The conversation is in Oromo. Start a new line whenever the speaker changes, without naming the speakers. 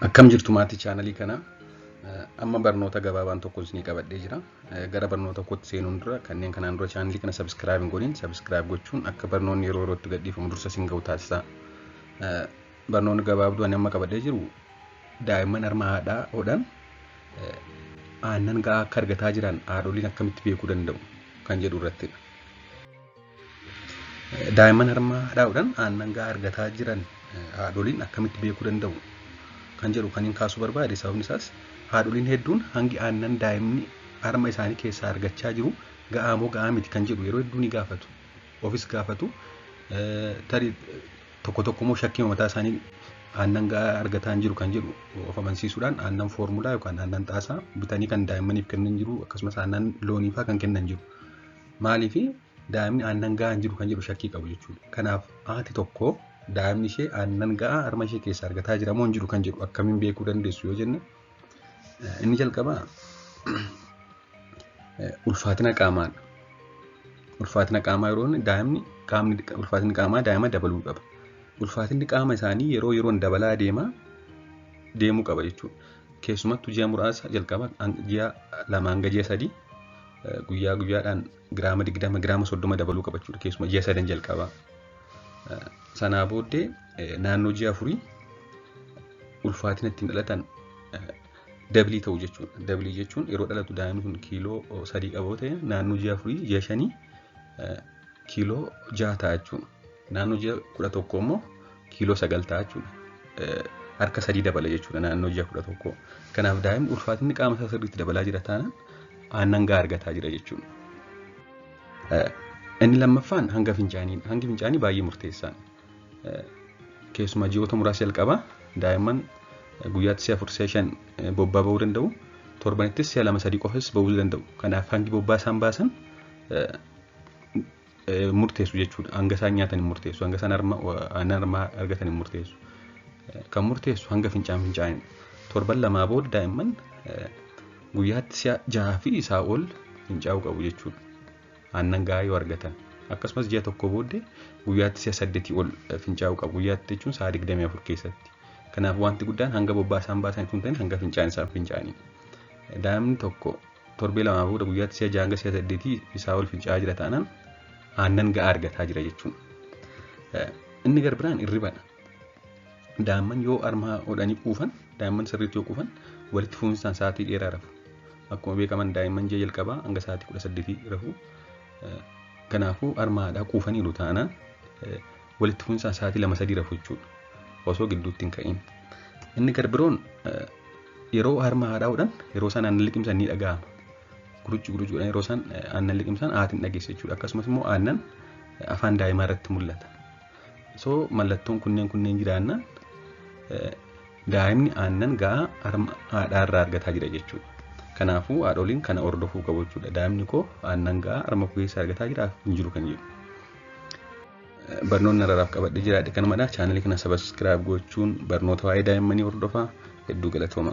Akkam jirtu maatii chaanalii kanaa? Amma barnoota gabaabaan tokko isinii qabadhee jira. Gara barnoota kootti seenuun dura kanneen kanaan dura chaanalii kana subscribe hin godhin subscribe gochuun akka barnoonni yeroo yerootti gadhiifamu dursa isin ga'u taasisaa. Barnoonni gabaabduu ani amma qabadhee jiru daa'imman harma haadhaa hodhan aannan ga'aa akka argataa jiran haadholiin akkamitti beekuu danda'u kan jedhu irrattidha. Daa'imman harma haadhaa hodhan aannan ga'aa argataa jiran haadholiin akkamitti beekuu danda'u kan jedhu kan hin kaasuu barbaade, sababni isaas haadholiin hedduun hangi aannan daa'imni harma isaanii keessaa argachaa jiru ga'aa moo ga'aa miti kan jedhu yeroo hedduu ni gaafatu. Ofis gaafatu. Tarii tokko tokko immoo shakkii mataa isaanii aannan ga'aa argataa hin jiru kan jedhu of amansiisuudhaan aannan foormulaa yookaan aannan xaasaa bitanii kan daa'immaniif kennan jiru, akkasumas aannan loonii fa'aa kan kennan jiru. Maaliif daa'imni aannan ga'aa hin jiru kan jedhu shakkii qabu jechuudha. Kanaaf haati tokko daa'imni ishee aannan ga'aa harma ishee keessaa argataa jira moo hin jiru kan jedhu akkamiin beekuu dandeessu yoo jenne, inni jalqabaa ulfaatina qaamaadha. Ulfaatina qaamaa yeroo inni daa'imni qaamni ulfaatinni qaamaa daa'ima dabaluu qaba. Ulfaatinni qaama isaanii yeroo yeroon dabalaa deemaa deemuu qaba jechuudha. Keessumattuu ji'a muraasa jalqaba, ji'a 2 hanga ji'a 3, guyyaa guyyaadhaan giraama 20, giraama 30 dabaluu qaba jechuudha. Keessumaa ji'a sadan jalqabaa. Sanaa booddee naannoo ji'a 4 ulfaatina ittiin dhalatan double ta'u jechuudha. Double jechuun yeroo dhalatu daa'imni kun kiiloo 3 qaba yoo ta'e, naannoo ji'a 4, ji'a 5 kiiloo 6 ta'a jechuudha. Naannoo ji'a 11 immoo kiiloo 9 ta'a jechuudha. Harka sadii dabala jechuudha naannoo ji'a 11. Kanaaf daa'imni ulfaatinni qaama isaa sirriitti dabalaa jira taanaan aannan gahaa argataa jira jechuudha. Inni lammaffaan hanga fincaanii. Hangi fincaanii baay'ee murteessaadha. Keessumaa ji'oota muraasa jalqabaa daa'imman guyyaatti si'a 4, si'a 5 bobbaa bahuu danda'u. Torbanittis si'a 2, 3 qofas bahuu danda'u. Kanaaf hangi bobbaa isaan baasan murteessu jechuudha. Hanga isaan nyaatan hin murteessu. Hanga isaan harma aannan harmaa argatan hin murteessu. Kan murteessu hanga fincaan fincaanidha. Torban lamaa booda daa'imman guyyaatti si'a 6 fi isaa ol fincaa'uu qabu jechuudha. Aannan gahaa yoo argatan. Akkasumas ji'a tokko booddee guyyaatti si'a 8 ol fincaa'uu qabu. Guyyaatti jechuun sa'a 24 keessatti. Kanaaf wanti guddaan hanga bobbaa isaan baasan kun ta'in hanga fincaan isaan fincaa'anidha. Daa'imni tokko torbee lamaa booda guyyaatti si'a 6 hanga si'a 8 isaa ol fincaa'aa jira taanaan aannan gahaa argataa jira jechuudha. Inni gara biraan hirribadha. Daa'imman yoo harma hodhanii quufan, daa'imman sirriitti yoo quufan walitti fufinsaan sa'aatii dheeraa rafu. Akkuma beekaman daa'imman ji'a jalqabaa hanga sa'aatii 18 rafu. Kanaafuu harma haadhaa quufaniiru taanaan walitti fufinsaan sa'aatii 2, 3 rafu jechuudha. Osoo gidduutti hin ka'in. Inni gara biroon yeroo harma haadhaa hodhan yeroo isaan aannan liqimsan ni dhaga'ama. Gurucci gurucci godhan yeroo isaan aannan liqimsan haati hin dhageesse jechuudha. Akkasumas immoo aannan afaan daa'imaa irratti mul'ata. So mallattoon kunneen jiraannaan daa'imni aannan gahaa harma haadhaa irraa argataa jira jechuudha. Kanaafuu haadholiin kana hordofuu qabu jechuudha. Daa'imni koo aannan gahaa harma koo keessaa argataa jira hin jiru kan jedhu. Barnoonni har'aaf qabadhee jiraadhe kanumadha. Chaanalii kana subscribe gochuun barnoota waa'ee daa'immanii hordofaa. Hedduu galatooma.